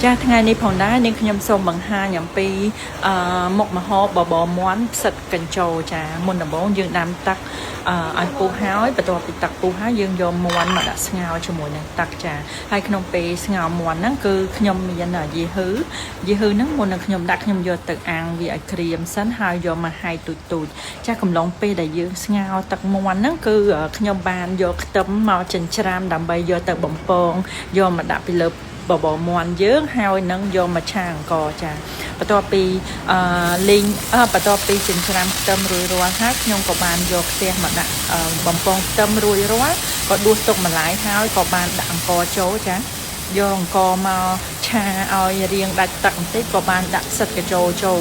ចាថ្ងៃនេះផងដែរនាងខ្ញុំសូមបង្ហាញអំពីអឺមុខម្ហូបបបរមាន់ផ្សិតកញ្ជរចាមុនដំបូងយើងដាំទឹកអឺឲ្យពុះហើយបន្ទាប់ពីទឹកពុះហើយយើងយកមាន់មកដាក់ស្ងោរជាមួយនឹងទឹកចាហើយក្នុងពេលស្ងោរមាន់ហ្នឹងគឺខ្ញុំមានយីហឺយីហឺហ្នឹងមុននឹងខ្ញុំដាក់ខ្ញុំយកទឹកអាំងវាឲ្យក្រៀមសិនហើយយកមកហាយទូចទូចចាកំឡុងពេលដែលយើងស្ងោរទឹកមាន់ហ្នឹងគឺខ្ញុំបានយកខ្ទឹមមកចិញ្ច្រាំដើម្បីយកទៅបំពងយកមកដាក់ពីលើ បបរមាន់យើងហើយនឹងយកមកឆាអង្ករចាបន្ទាប់ពីអឺលីងអឺបន្ទាប់ពីចិញ្ច្រាំខ្ទឹមរួចរាល់ហើយខ្ញុំក៏បានយកខ្ទះមកដាក់បំពងខ្ទឹមរួចរាល់ក៏ដួសទុកម្លាយហើយក៏បានដាក់អង្ករចូលចាយកអង្ករមកឆាឲ្យរៀងដាច់ទឹកបន្តិចក៏បានដាក់ផ្សិតកញ្ជោចូល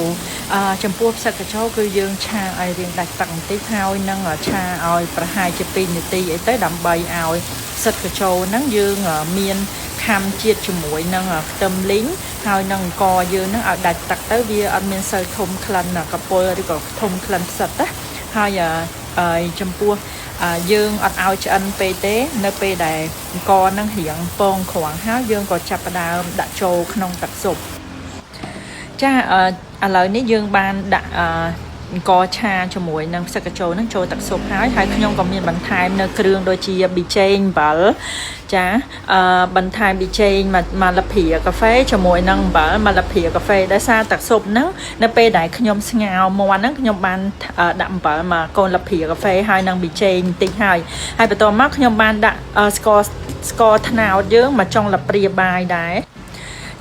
អឺចំពោះផ្សិតកញ្ជោគឺយើងឆាឲ្យរៀងដាច់ទឹកបន្តិចហើយនឹងឆាឲ្យប្រហែលជា2នាទីអីទៅដើម្បីឲ្យផ្សិតកញ្ជោហ្នឹងយើងមាន ខាំជាតិជាមួយនឹងខ្ទឹមលីងហើយនឹងអង្ករយើងនឹងឲ្យដាច់ទឹកទៅវាអត់មានសូវធំក្លិនកពុលឬក៏ធំក្លិនផ្សិតណាហើយហើយចំពោះយើងអត់ឲ្យឆ្អិនពេកទេ នៅពេលដែលអង្ករនឹងរៀងពងគ្រាំងហើយយើងក៏ចាប់ផ្ដើមដាក់ចូលក្នុងទឹកស៊ុបចាឥឡូវនេះយើងបានដាក់អឺអង្ករឆាជាមួយនឹងផ្សិតកញ្ចូលនឹងចូលទឹកស៊ុបហើយហើយខ្ញុំក៏មានបន្ថែមនៅគ្រឿងដូចជាប៊ីចេងអំបិលចាអឺបន្ថែមប៊ីចេងមួយមួយលព្រាកាហ្វេជាមួយនឹងអំបិលមួយលព្រាកាហ្វេដោយសារទឹកស៊ុបហ្នឹងនៅពេលដែលខ្ញុំស្ងោរមាន់ហ្នឹងខ្ញុំបានដាក់អំបិលមកកូនលព្រាកាហ្វេហើយនឹងប៊ីចេងបន្តិចហើយហើយបន្ទាប់មកខ្ញុំបានដាក់ស្ករស្ករត្នោតយើងមកចុងលព្រាបាយដែរ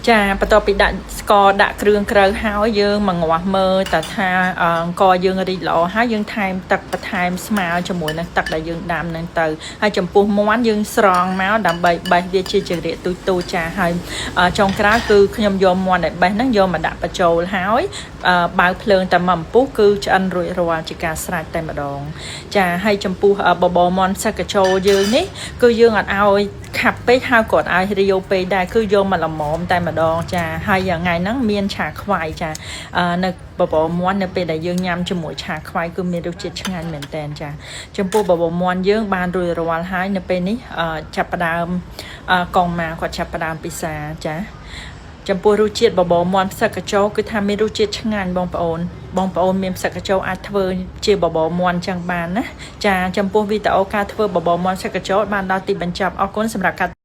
ចាបន្ទាប់ពីដាក់ស្ករដាក់គ្រឿងក្រៅហើយយើងមកងាស់មើលតើថាអង្ករយើងរីកល្អហើយយើងថែមទឹកបន្ថែមស្មើជាមួយនឹងទឹកដែលយើងដាំនឹងទៅហើយចំពោះមាន់យើងស្រង់មកដើម្បីបេះវាជាចរិតទូចទូចចាហើយចុងក្រោយគឺខ្ញុំយកមាន់ដែលបេះហ្នឹងយកមកដាក់បញ្ចូលហើយបើកភ្លើងតែមួយអំពុះគឺឆ្អិនរួចរាល់ជាការស្រេចតែម្ដងចាហើយចំពោះបបរមាន់ផ្សិតកញ្ជោយើងនេះគឺយើងអត់ឲ្យខាប់ពេកហើយក៏អត់ឲ្យរាវពេកដែរគឺយកមកល្មមតែម្ដងចាហើយថ្ងៃហ្នឹងមានឆាខ្វៃចានៅបបរមាន់នៅពេលដែលយើងញ៉ាំជាមួយឆាខ្វៃគឺមានរសជាតិឆ្ងាញ់មែនតែនចាចំពោះបបរមាន់យើងបានរួចរាល់ហើយនៅពេលនេះចាប់ផ្ដើមកងម៉ាគាត់ចាប់ផ្ដើមពិសាចាចំពោះរសជាតិបបរមាន់ផ្សិតកញ្ចោគឺថាមានរសជាតិឆ្ងាញ់បងប្អូនបងប្អូនមានផ្សិតកញ្ចោអាចធ្វើជាបបរមាន់ចឹងបានណាចាចំពោះវីដេអូការធ្វើបបរមាន់ផ្សិតកញ្ចោបានដល់ទីបញ្ចប់អរគុណសម្រាប់ការ